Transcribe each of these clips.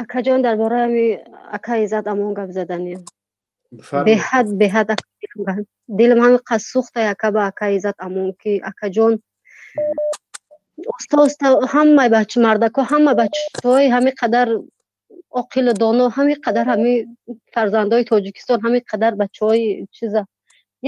Акаҷон, дар бораи ҳами ака Иззат Амон гап заданиям. Беҳад, беҳад дилам ҳами қад сӯхта, ака, ба ака Иззат Амон, ки, акаҷон, оста оста ҳамаи бача мардако, ҳама бачаҳои ҳами қадар оқилу доно, ҳами қадар ҳами фарзандои Тоҷикистон, ҳами қадар бачаҳои чиза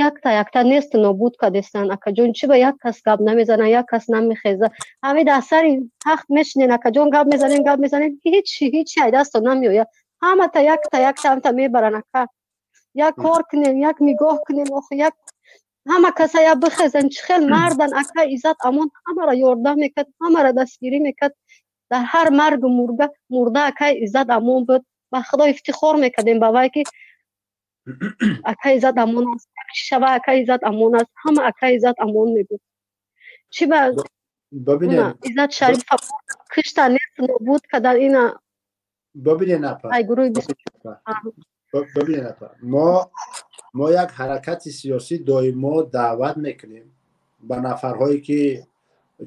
якта якта несту нобуд кардестанд. Акаҷон, чӣ ба як кас гап намезанад, як кас намехеза? Ҳами дар сари тахт мешинен, акаҷон, гап мезанем, гап мезанем, ҳечи, ҳечи ай дасто намеояд. Ҳамата якта якта ҳамта мебаранд. Ака, як кор кунем, як нигоҳ кунем, охи як ҳама каса я бихезан. Чӣ хел мардан, ака Иззат Амон ҳамаро ёрдам мекард, ҳамаро дастгирӣ мекард. Дар ҳар маргу мурга мурда акаи Иззат Амон буд. Ба Худо, ифтихор мекардем ба вай, ки ака Иззат Амон аст, шава ака Иззат Амон аст, ҳама ака Иззат Амон мегуфт. Чӣ ба Иззат Шариф кишта, нест нобуд кардан ина? Бибинен, апа. Ай гурӯҳи. Бибинен, апа, мо як ҳаракати сиёсӣ доимо даъват мекунем ба нафарҳое, ки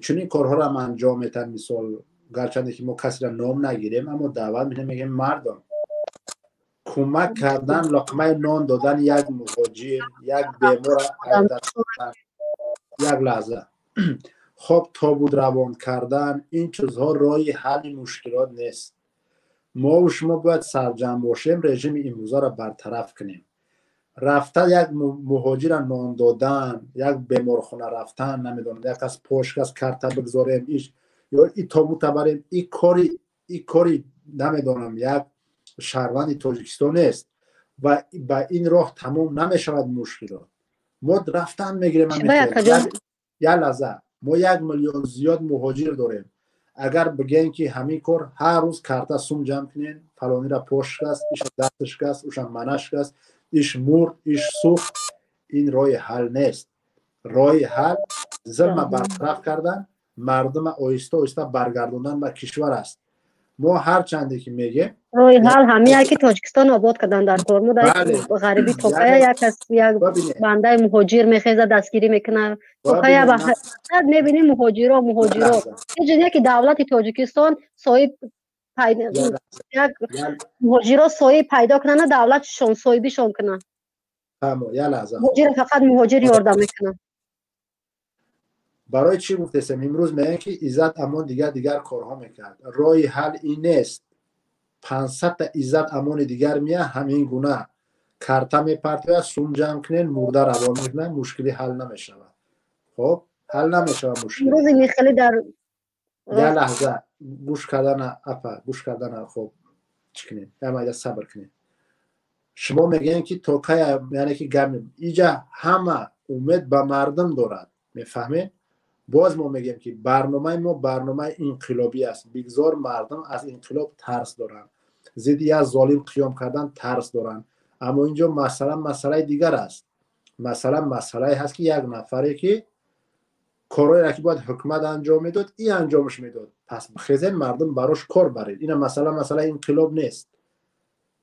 чунин корҳоро ҳам анҷом метаҳанд. Мисол, гарчанде ки мо касеро ном нагирем, аммо даъват мекунем, мегӯем: мардум, кӯмак кардан, луқмаи нон додан як муҳоҷир, як бемор, як лаҳза, хоб, тобут равон кардан, ин чизҳо роҳи ҳалли мушкилот нест. Мову шумо бояд сарҷамъ бошем, режими имрӯзаро бартараф кунем. Рафта як муҳоҷира нон додан, як беморхона рафтан, намедонам, як кас пош кас карта бигзорем, иш ё и тобута барем, и кори, намедонам, як шаҳрванди Тоҷикистон нест ва ба ин роҳ тамом намешавад мушкилот. Мо рафтан мегирем. Як лаҳза, мо 1 миллион зиёд муҳоҷир дорем. Агар бигӯем, ки ҳамин кор, ҳар рӯз карта сум ҷамъ кунем, фалонира пош шикаст, иша даст шикаст, уша мана шикаст, иш мурд, иш сӯхт, ин роҳи ҳал нест. Роҳи ҳал зулма бартараф кардан, мардума оҳиста оҳиста баргардондан ба кишвар аст. Мо ҳарчанде ки мегем. Роҳи ҳал ҳамия, ки Тоҷикистон обод кардан дар кор. Мо дар ғарибӣ токая як кас, як бандаи муҳоҷир мехеза, дастгирӣ мекунад. Токая мебинем, муҳоҷиро, муҳоҷиро, ҳеҷ не, ки давлати Тоҷикистон соҳиб як муҳоҷиро соҳиб пайдо кунанд, давлатшон соҳибишон кунанд. Муҳоҷира фақат муҳоҷир ёрдам мекунад. Барои чӣ гуфтесем, имрӯз мегӯем, ки Иззат Амон дигар дигар корҳо мекард. Роҳи ҳал ин нест. 500-та Иззат Амони дигар мея, ҳамин гуна карта мепартояд, сум ҷамъ кунен, мурда равон мекунад, мушкилӣ ҳал намешавад. Хоб, ҳал намешавад мушкил. Дар Як лаҳза, гӯш кардана, апа, гӯш кардана. Хоб, чӣ кунем? Ямайда сабр кунем. Шумо мегӯем, ки то кая, яъне ки гап иҷа ҳама умед ба мардум дорад, мефаҳмед? Боз мо мегӯем, ки барномаи мо барномаи инқилобӣ аст. Бигзор мардум аз инқилоб тарс доранд, зидди як золим қиём кардан тарс доранд, аммо инҷо масъала масъалаи дигар аст. Масъала масъалае ҳаст, ки як нафаре, ки корҳоеро, ки бояд ҳукумат анҷом медод, ин анҷомаш медод. Пас бихезем, мардум, барош кор баред. Ина масъала масъалаи инқилоб нест,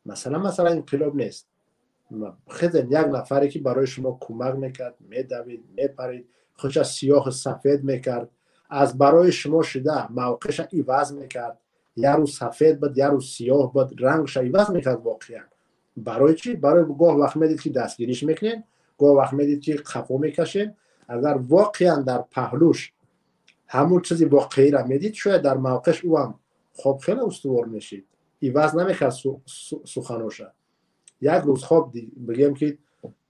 масъала масъалаи инқилоб нест. Хезем, як нафаре, ки барои шумо кӯмак мекард, медавид, мепарид, худша сиёҳу сафед мекард, аз барои шумо шида мавқеъша иваз мекард, як рӯз сафед буд, як рӯз сиёҳ буд, рангша иваз мекард. Воқеан, барои чӣ? Барои гоҳ вақт медид, ки дастгириш мекунем, гоҳ вақт медид, ки қафо мекашем. Агар воқеан дар паҳлӯш ҳамун чизи воқеира медид, шояд дар мавқеъш ӯ ҳам, хоб, хеле устувор мешид, иваз намекард суханоша. Як рӯз, хоб, бигем ки,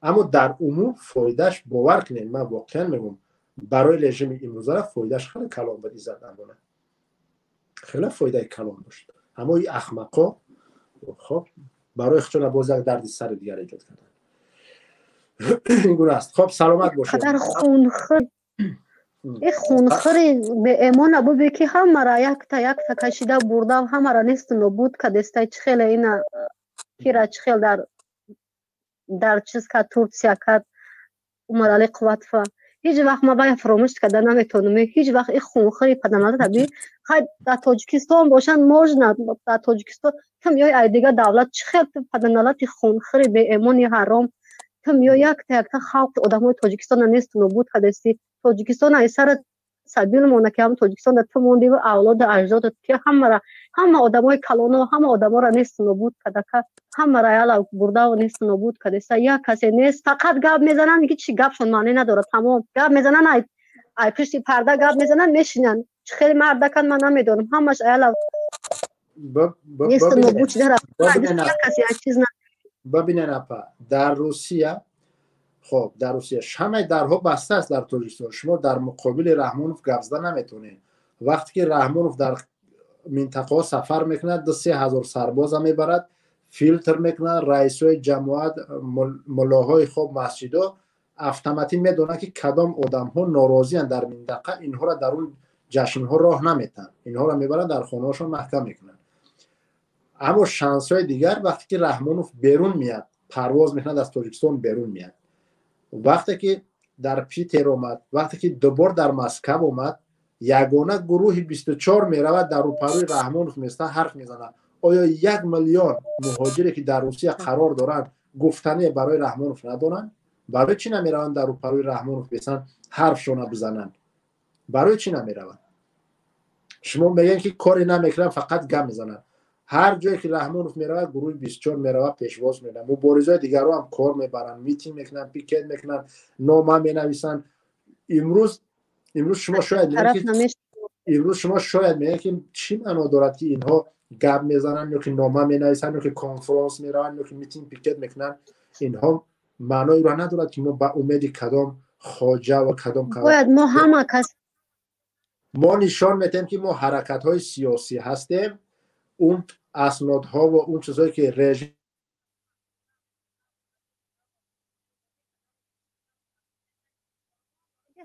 аммо дар умум фоидааш, бовар кунед, ман воқеан мегӯм, барои режими имрӯзара фоидааш хеле калон буд. Иззат Амона хеле фоидаи калон дошт, аммо и ахмақо, хоб, барои худшона боз як дарди сари дигар эҷод карданд. Ин гуна аст. Хоб, саломат бошед. И хунхӯри беэмона буби, ки ҳамара якта якта кашида бурда, ҳамара несту нобуд кадестай. Чӣ хеле ина кира, чӣ хел дар чиз кард, Турсия кард, Умарали Қувватова. Ҳеҷ вақт ма вая фаромӯш карда наметавонам, ҳеҷ вақт. И хунхӯри паданалата би. Хай, дар Тоҷикистон бошанд, можно, дар Тоҷикистон ту меои, ай дигар давлат, чӣ хел ту паданалати хунхӯри беэмони ҳаром, ту меои, якта якта халқи одамои Тоҷикистона несту нобуд кардести, Тоҷикистона ай сара. сабил монда ки ҳам Тоҷикистон да ту монди ва авлоду аҷдодат ки ҳамара, ҳама одамои калоно, ҳама одаморо нест нобуд кадака, ҳамара яла бурдаву нест нобуд кадеса. Як касе нест, фақат гап мезананд, ки чи гапшон маъне надорад. Тамом гап мезананд, ай пишти парда гап мезананд, мешинанд. Чӣ хеле мардакан, ман намедонам, ҳамаш аяла нест нобуд шуда рафт, як касе як чиз. Бибинен, апа, дар Русия, хоб, дар Русия ҳамаи дарҳо баста аст. Дар Тоҷикистон шумо дар муқобили Раҳмонов гап зада наметавонед. Вақте ки Раҳмонов дар минтақаҳо сафар мекунад, 2-3 ҳазор сарбоза мебарад, филтр мекунад. Раисҳои ҷамоат, муллоҳои, хоб, масҷидо автоматӣ медонанд, ки кадом одамҳо норозиянд дар минтақа. Инҳоро дар он ҷашнҳо роҳ наметаҳанд, инҳоро мебаранд, дар хонаҳошон маҳкам мекунанд. Аммо шансҳои дигар, вақте ки Раҳмонов берун меяд, парвоз мекунад, аз Тоҷикистон берун меяд, вақте ки дар Питер омад, вақте ки дубор дар Москав омад, ягона гурӯҳи 24 меравад, дар рӯпарӯи Раҳмонов места, ҳарф мезанад. Оё 1 миллион муҳоҷире, ки дар Русия қарор доранд, гуфтане барои Раҳмонов надоранд? Барои чӣ намераванд, дар рӯпарӯи Раҳмонов бесанд, ҳарфшона бизананд? Барои чӣ намераванд? Шумо мегӯед, ки коре намекунанд, фақат гап мезананд. Ҳар ҷое ки Раҳмонов меравад, гурӯҳи 24 меравад, пешвоз меравад. Муборизои дигарро ҳам кор мебаранд, митинг мекунанд, пикет мекунанд, нома менависанд. Имрӯз шумо шояд мегӯед, ки чӣ маъно дорад, ки инҳо гап мезананд ё ки нома менависанд, ё ки конфронс мераванд, ё ки митинг, пикет мекунанд. Инҳо маъноиро надорад, ки мо ба умеди кадом хоҷа ва кадом Бояд мо ҳама кас Мо нишон метаҳем, ки мо ҳаракатҳои сиёсӣ ҳастем. Он аснодҳо ва он чизҳое, ки режим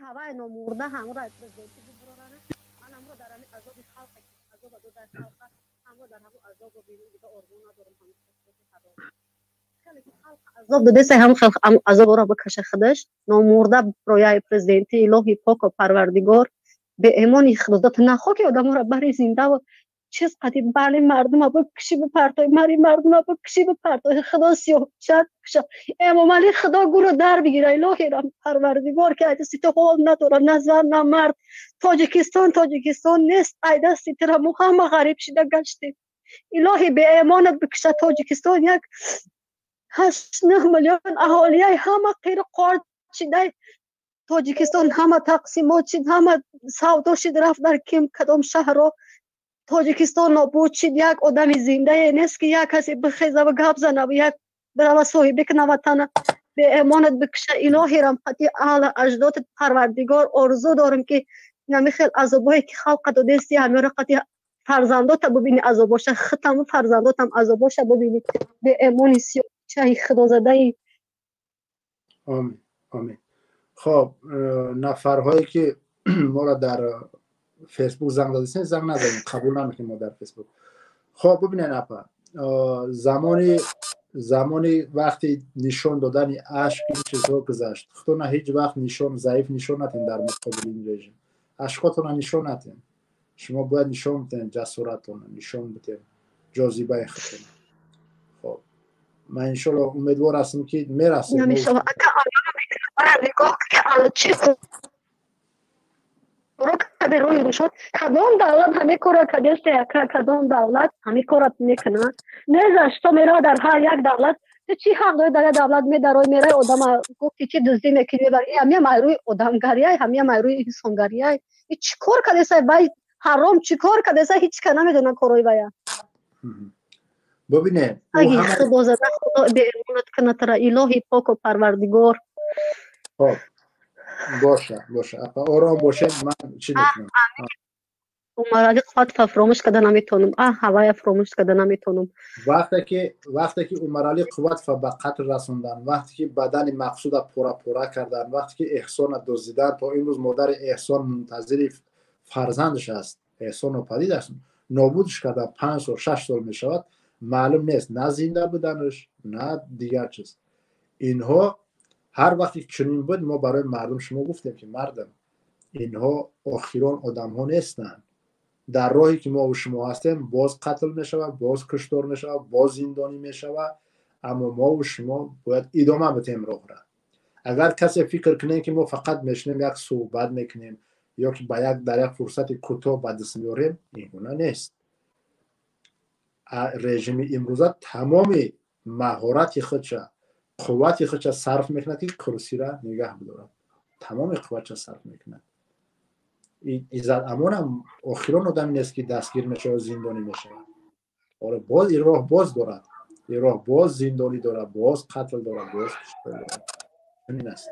ҳавай номурда ҳамро президенти бубурорана. Ман ҳамро дар ҳами азоби халқ, азоб дода халқа, ҳамро дар ҳамон азобо бинем, дига орзу надорам. Ҳамин хеле ки халқ азоб додеса, ҳам халқ азобро бикаша худаш номурда рояи президенти. Илоҳи поку парвардигор, беэмони худодот нахо, ки одаморо бари зиндаву чиз қади бали мардума бикуши, бипартой, мари мардума бикуши, бипартой. Худо сиёҳчат куша, Эмомалӣ, худо гуру дар бигира. Илоҳи парвардигор, ки айдасти ту ҳол надорам, на зан, на мард. Тоҷикистон Тоҷикистон нест айдасти тура, мо ҳама ғариб шида гаштем. Илоҳи беэмонат бикуша Тоҷикистон, 1.8-9 миллион аҳолияй ҳама қиру қор шидай. Тоҷикистон ҳама тақсимот шид, ҳама савдо шид, рафт дар ким кадом шаҳрро. Тоҷикистон нобуд шид, як одами зиндае нест, ки як касе бихезава, гап занава, як бирава соҳибӣ куна ватана. Беэмонат бикуша, илоҳи рамқати аҳла аҷдодат парвардигор. Орзу дорем, ки нами хел азобое, ки халқа додести, ҳамёра қати фарзандота бубини, азобоша хитаму фарзандотам азобоша бубини, беэмони сиёчаи худозадаи. Омин, омин. Хоб, нафарҳое, ки моро дар Фейсбук занг задастем, занг назанем, қабул намекунем мо дар Фейсбук. Хоб, бибинен, апа, замони вақти нишон додани ашк, ин чизҳо гузашт. Худтона ҳеҷ вақт нишон заиф нишон натем дар муқобили ин режим, ашкотона нишон натем. Шумо бояд нишон бидем ҷасоратона, нишон бидем ҷозибаи худтона. Хоб, ман иншолло умедвор ҳастам, ки мерасем. Нигоҳ чи рӯи рӯшод, кадом давлат ҳамин корро кардест? Кадом давлат ҳамин корро мекунад? Не, за что мерава дар ҳар як давлат? Ту чӣ ҳақ дорӣ, дар як давлат медарои, мераи, одама гуфти, чи дуздӣ мекунӣ, мебари? Ҳамиам ай рӯи одамгарияй, ҳамиам ай рӯи инсонгарияй? Чӣ кор кардеса вай ҳаром? Чӣ кор кардеса? Ҳеҷ ка намедонам корои вая. Бибине. Аги худозада, худо беэмонат кунатара, илоҳи поку парвардигор. Хоб, боша, боша, апа, ором бошед, ман чӣ мекунам. Умарали Қувватова фаромӯш карда наметавонам, а ҳавая фаромӯш карда наметавонам. Вақте ки Умарали Қувватова ба қатл расондан, вақте ки бадани Мақсуда пора пора кардан, вақте ки Эҳсона дуздидан, то имрӯз модари Эҳсон мунтазири фарзандаш аст. Эҳсон нопадид аст, нобудш кардан, 5 сол, 6 сол мешавад, маълум нест на зинда буданаш, на дигар чиз. Инҳо ҳар вақте чунин буд, мо барои мардум шумо гуфтем, ки мардум, инҳо охирон одамҳо нестанд. Дар роҳе, ки мо шумо ҳастем, боз қатл мешавад, боз куштор мешавад, боз зиндонӣ мешавад, аммо мову шумо бояд идома бидиҳем роҳра. Агар касе фикр кунем, ки мо фақат мешинем, як суҳбат мекунем, Ё ки ба як дар як фурсати кӯтоҳ ба даст меорем, ин гуна нест. Режими имрӯза тамоми маҳорати худша, қуввати худша сарф мекунад, ки курсира нигаҳ бидорад. Тамоми қувватша сарф мекунад. Иззат Амонам охирон одаме нест, ки дастгир мешавад, зиндонӣ мешавад. Оре, боз ин роҳ боз дорад, ин роҳ боз зиндонӣ дорад, боз қатл дорад, боз куштор дорад. Чунин аст.